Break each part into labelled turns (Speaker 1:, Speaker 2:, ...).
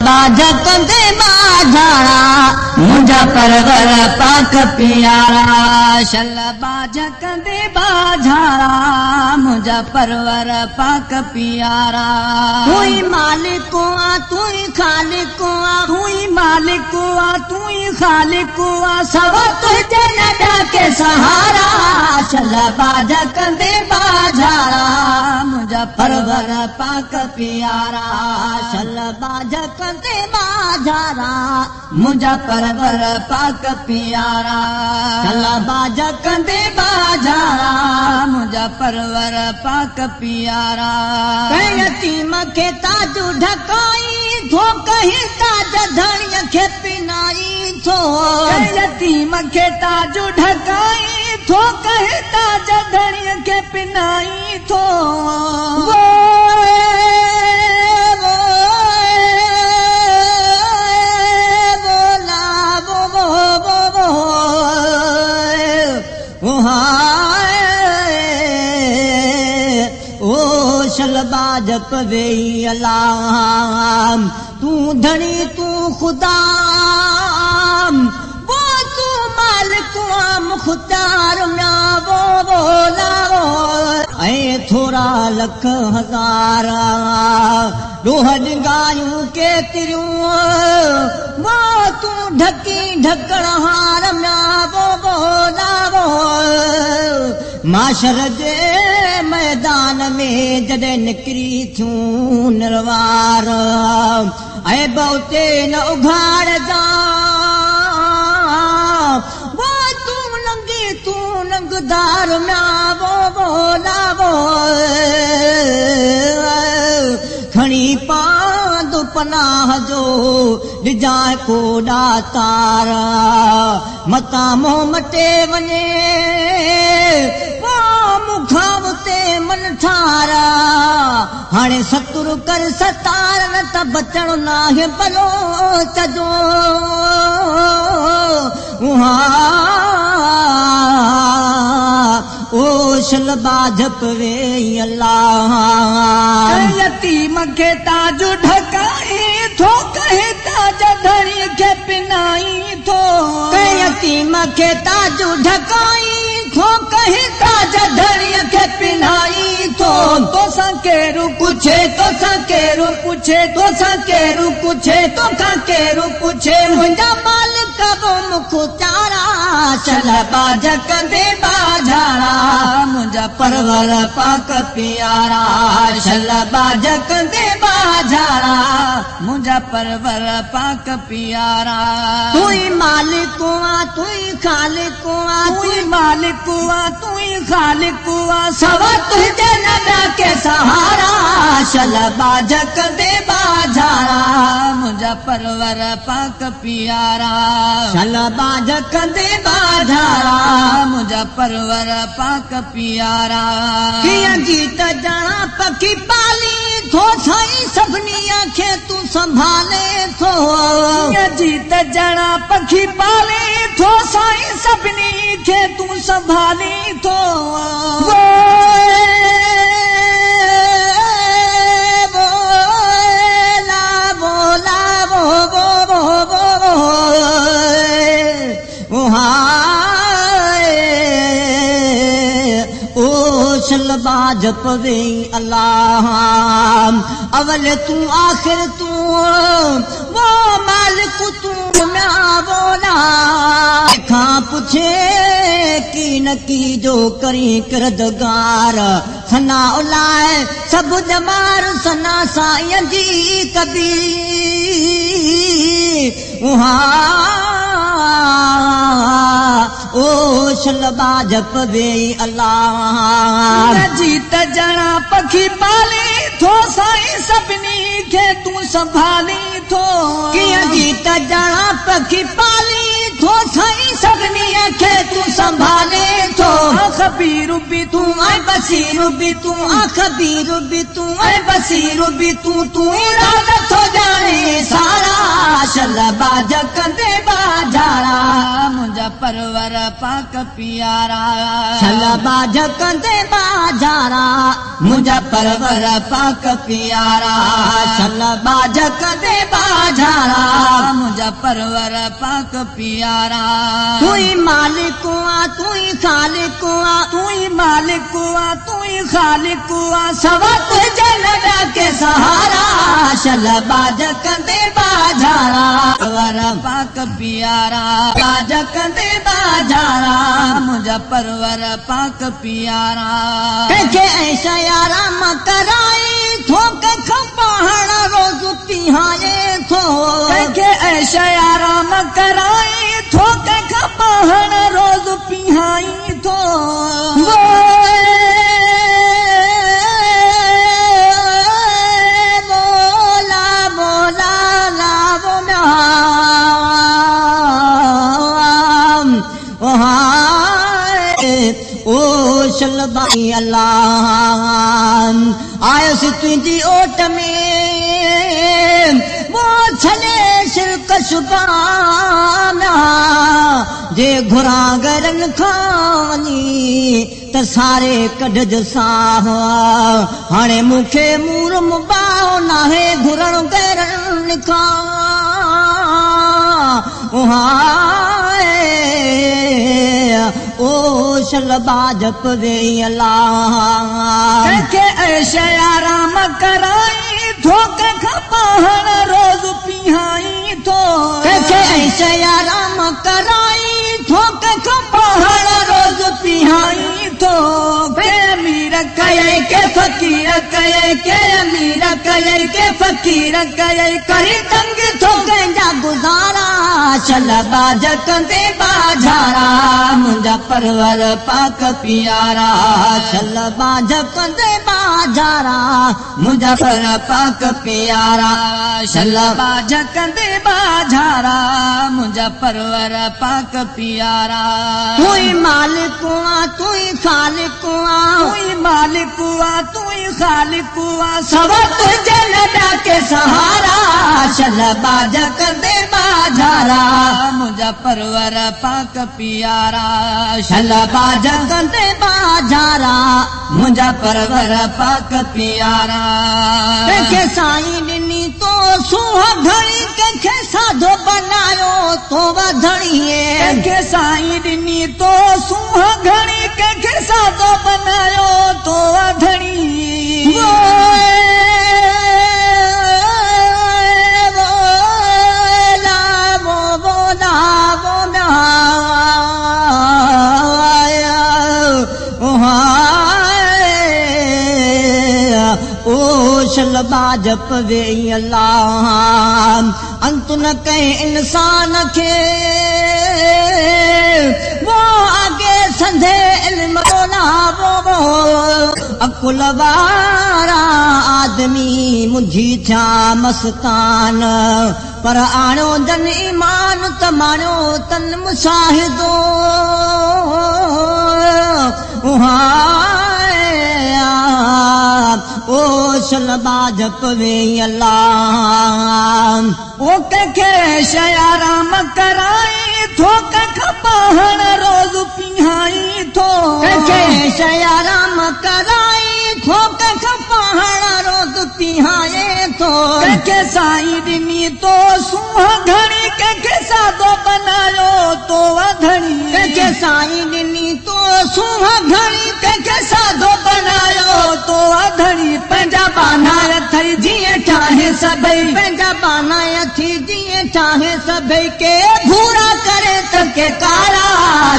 Speaker 1: बाज कंदे बाजारा मुंहिंजा परवर पाक प्यारा। शल बाज कंदे बाजारा मुंहिंजा परवर पाक प्यारा। तूं ई मालिक आ तूं ई खालिक आ, तूं ई मालिक आ तूं ई खालिक आ, सवा तुंहिंजे न ॿिया के सहारा। शल बाज कंदे बाजारा मुंहिंजा परवर पाक प्यारा। शल बाज कंदे बाजारा मुंहिंजा परवर पाक प्यारा। शल बाज कंदे बाजारा मुंहिंजा परवर पाक प्यारा। कंहिं यतीम खे ताजू ढकाई थो, कंहिं ताज धणीअ खे पिनाई थो।
Speaker 2: कंहिं यतीम खे ताजू ढकाई थो, कंहिं ताज धणीअ खे पिनाई थो।
Speaker 1: बाज पवे अल्लाह, तूं धणी तूं खुदा, वो तूं मालिक आ मुख्तार मियां वो बोला ऐं थोरा लख हज़ार ॾोह ॾिंगायूं केतिरियूं, वो तूं ढकी ढकण हार मियां वो बोला। माशर जे मैदान में जॾहिं निकिरी थियूं निरवार, ऐं बहुते न उघाड़ जा, वो तूं नंगी तूं नंगदार मियां वो बोला। वो खणी पांद पनाह जो ॾिजांइ को ॾातार, मतां मुंहुं मटे वञे मूंखां उते मन ठारा। हाणे सतुर कर सतार, न त बचणो नाहे बलोच जो। ओ शल बाज पवे अल्लाह,
Speaker 2: यतीम खे ताजू ढकाई थो, कंहिं ताज धणी खे पिनाई थो।
Speaker 1: कंहिं यतीम खे ताजू ढकाई थो, कंहिं ताज धणीअ खे पिनाई थो।
Speaker 2: तोसां केरु पुछे, तोसां केरु पुछे, तोसां केरु पुछे, तोखां केरु पुछे,
Speaker 1: मुंहिंजा मालिक वो मुख्तारा। शल बाज कंदे बाजारा मुंहिंजा परवर पाक प्यारा। शल बाज कंदे बाजारा
Speaker 2: मुंहिंजा परवर पाक प्यारा।
Speaker 1: तूं ई मालिक आ तूं ई खालिक आ,
Speaker 2: तूं ई मालिक आ तूं ई खालिक आ,
Speaker 1: सवा तुंहिंजे न ॿिया के सहारा। शल बाज कंदे बाजारा
Speaker 2: मुंहिंजा परवर पाक प्यारा।
Speaker 1: शल बाज कंदे बाजारा
Speaker 2: मुंहिंजा परवर पाक प्यारा।
Speaker 1: कीअं गीत ॼाणा पखी पाली थो, साईं सभिनी खे तूं संभाले थो।
Speaker 2: कीअं जीत ॼाणा पखी पाली थो, साईं सभिनी खे तूं संभाले थो।
Speaker 1: बाज पवे अल्लाह, अवल तूं आखिर तूं, वो मालिक तूं मियां बोला। खां पुछे की न की जो करी किरदगार, सना लाए सभु ॼमार सना साईं जी कबी। ओ शल बाज पवे अल्लाह,
Speaker 2: जीत ॼाणा पखी पाली थो, साईं सभिनी खे तूं संभाली थो।
Speaker 1: कीअं जीत ॼाणा पखी पाली थो, साईं सभिनी खे तूं संभाले थो।
Speaker 2: खबीर बि तूं
Speaker 1: ऐं बसीर बि तूं, खबीर बि तूं ऐं बसीर बि तूं, तूं राज़ थो ॼाणे सारा। शल बाज कंदे बाजारा
Speaker 2: मुंहिंजा परवर
Speaker 1: पाक पियारा। छल बाज कंदे बाजारा मुंहिंजा परवर पाक पियारा। छल बाज कंदे बाजारा मुंहिंजा परवर पाक पियारा। तूं ई मालिक आ तूं ई खालिक आ तूं ई मालिक आ तूं ई खालिक आ सवा तुंहिंजे न के सहारा। छल बाज कंदे बाजारा परवर पाक पियारा। बाज कंदे बाजारा मुंहिंजा परवर पाक पियारा। कंहिंखे ऐशा आराम कराई थो कंहिंखां पहाड़ रोज़ पिहाए थो। कंहिंखे ऐशा आराम कराई थो कंहिंखां पहाड़ रोज़ पिहाई थो। ओ शलबाई अल्लाह आयुसि तुंहिंजी ओट में वो छले शिरक शुबाना जे घुरां गरनि खां वञी त सारे कढज साह। हाणे मूंखे मूर मुबाओ नाहे घुरण गरनि खां। ओ शलबाज पवे अल्लाह। कंहिंखे ऐश आराम कराई थो कंहिंखां पहाड़ रोज़ पिहाई थो। कंहिंखे ऐश आराम कराई थो कंहिंखां पहाड़ रोज़ पिहाई थो। के अमीर कए के फ़कीर कए के अमीर कए के फ़कीर कए करी तंग थो कंहिंजा गुज़ारा। छल बाज कंदे बाजारा मुंहिंजा परवर पाक पियारा। छल बाज कंदे बाजारा मुंहिंजा पर पाक पियारा। छल बाज कंदे बाजारा मुंहिंजा परवर पाक पियारा। तूं ई मालिक आ तूं ई खालिक आ तूं ई मालिक आ तूं ई खालिक आ सवा तुंहिंजे न के सहारा। छल बाज कंदे बाजारा मुंहिंजा परवर पाक पियारा। छल बाज कंदे बाजारा मुंहिंजा परवर पाक पियारा। कंहिंखे साईं ॾिनी तो सूंहं घणी कंहिंखे साधो बनायो तो वधणीए। कंहिंखे साईं ॾिनी तो सूंहं घणी कंहिंखे साधो बनायो तो वधणी। शलबाज पवे अल्लाह अंत न कंहिं इंसान खे वो आगे संधे इल्म वो अकुल वारा आदमी मुंजी थिया मस्तान। पर आणो जन ईमान त माण्यो तन मुशाहिदो। ओ शलबाज पवे अल्लाह। ओ कंहिंखे ऐश आराम कराई थो कंहिंखां पहाड़ रोज़ पिहाई थो। कंहिंखे ऐश आराम कराई थो कंहिंखां पहाड़ रोज़ पिहाए थो। कंहिंखे साईं ॾिनी तो सूंहं घणी कंहिंखे सादो बनायो तो वधणी। कंहिंखे साईं ॾिनी तो सूंहं घणी कंहिंखे सादो बनायो तो वधणी। पंहिंजा बाना अथई जीअं चाहे सभई पंहिंजा बाना अथी जीअं चाहे सभई के भूरा करे त के कारा।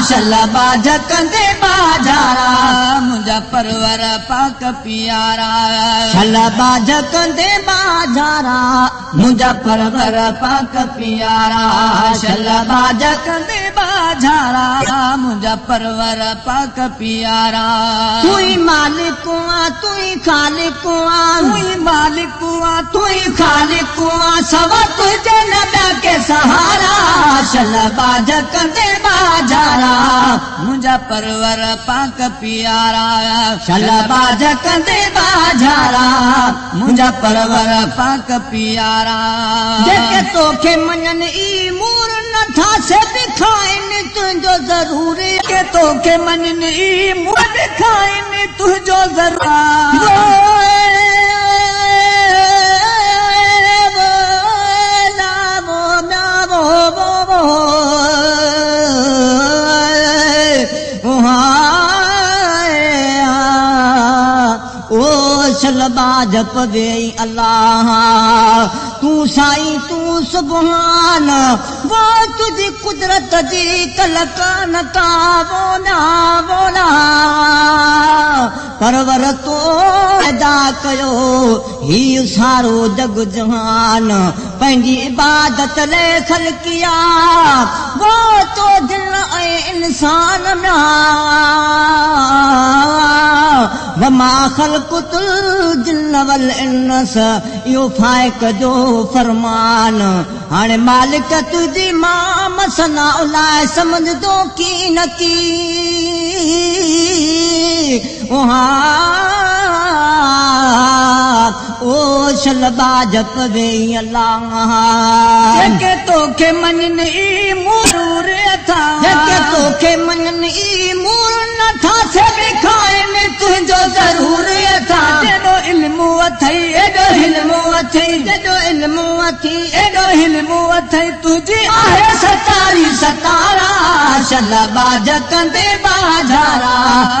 Speaker 1: छल बाज कंदे बाजारा मुंहिंजा परवर पाक पियारा। छल बाज कंदे बाजारा मुंहिंजा परवर पाक पियारा। छल बाज कंदे बाजारा मुंहिंजा परवर पाक पियारा। तूं ई मालिक आ तूं ई खालिक आ तूं ई मालिक आ तूं ई खालिक आ सवा तुंहिंजे न के सहारा। छल बाज कंदे बाजारा मुंहिंजा परवर पाक पियारा। छल बाज कंदे बाजारा मुंहिंजा परवर पाक पियारा। जेके तोखे मञनि ई मूर न नथा से बि खाइनि तुंहिंजो ज़रूरी
Speaker 2: के तोखे मञनि ई मूं बि खाइनि तुंहिंजो ज़रूर
Speaker 1: बाज पवे अल्लाह तू साईं तू सुभान वो तुझी कुदरत जी कलकान का वो ना वो ना परवर तो पैदा कयो ही सारो जग जहान पंहिंजी इबादत लाइ खलकिया वो तो दिल ऐं इंसान मिया वमा खलकुतुल जिन्न वल इंस इहो फाइक जो फरमान। हाणे मालिक तुंहिंजी मां मसना लाइ सम्झंदो की न की ओ शल बाज पवे अल्लाह
Speaker 2: जेके तोखे मञनि ई मूर अथा
Speaker 1: जेके तोखे मञनि ई मूर नथा से बि खाइनि तुंहिंजो ज़रूर अथा
Speaker 2: जेॾो इल्मु अथई एॾो हिल्मु अथई
Speaker 1: जेॾो इल्मु अथई
Speaker 2: एॾो हिल्मु अथई तुंहिंजी
Speaker 1: आहे सतारी सतारा शल बाज कंदे बाजारा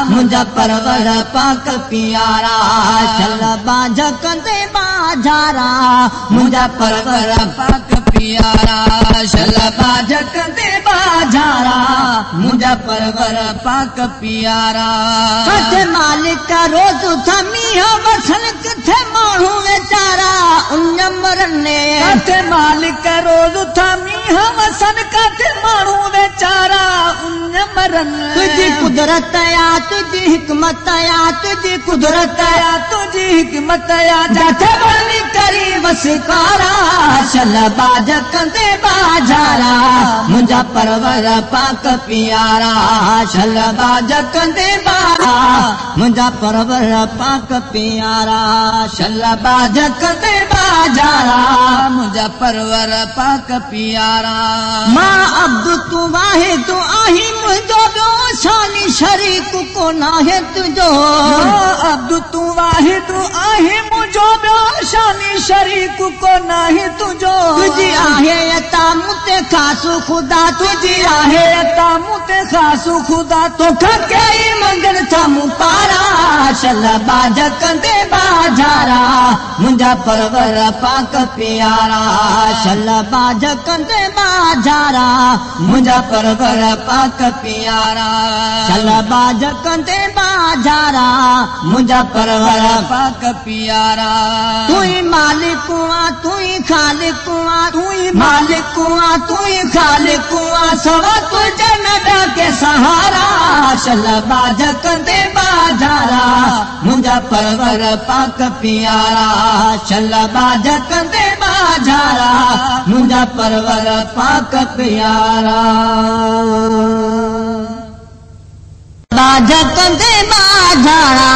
Speaker 1: मुंहिंजा परवर पाक प्यारा शल बाज कंदे बाजारा मुंहिंजा परवर
Speaker 2: पाक प्यारा शल बाज कंदे बाजारा मुंहिंजा परवर पाक प्यारा।
Speaker 1: किथे मालिक रोज़ था मींहुं वसनि किथे माण्हू वीचारा उन मरने
Speaker 2: किथे मालिक रोज़ था मींहुं वसनि किथे माण्हू वीचारा उन मरनि
Speaker 1: तुंहिंजी कुदरत आ तुंहिंजी हिकमत आ तुंहिंजी कुदरत
Speaker 2: आ तुंहिंजी हिकमत आ
Speaker 1: जाथे वञी करी वसकारा शल बाज कंदे बाजारा मुंहिंजा परवर पाक प्यारा शल बाज कंदे बारा मुंहिंजा परवर पाक प्यारा शल बाज कंदे बाजारा
Speaker 2: मुंहिंजा परवर पाक प्यारा।
Speaker 1: मां अब्द तूं वाहिद आहीं मुंहिंजो ॿियो शानी शरीक को नाहे तुंहिंजो
Speaker 2: अब्द तूं वाहिद आहीं मुंहिंजो ॿियो शानी शरीक को नाहे तुंहिंजो
Speaker 1: तुंहिंजी आहे अता मूं ते ख़ासि ख़ुदा तुंहिंजी
Speaker 2: आहे अता मूं ते ख़ासि ख़ुदा
Speaker 1: तोखां कई मंगण था मूं पारा शल बाज कंदे बाजारा मुंहिंजा परवर पाक प्यारा शल बाज कंदे बाजारा मुंहिंजा परवर पाक प्यारा शल बाज कंदे बाजारा मुंहिंजा परवर
Speaker 2: पाक प्यारा।
Speaker 1: तूं ई मालिक आ तूं ई खालिक आ तूं ई मालिक आ तूं ई खालिक आ सवा तुंहिंजे न ॿिया के सहारा शल बाज कंदे बाजारा मुंहिंजा परवर पाक प्यारा शल बाज कंदे बाजारा मुंहिंजा परवर पाक प्यारा बाज कंदे बाजारा।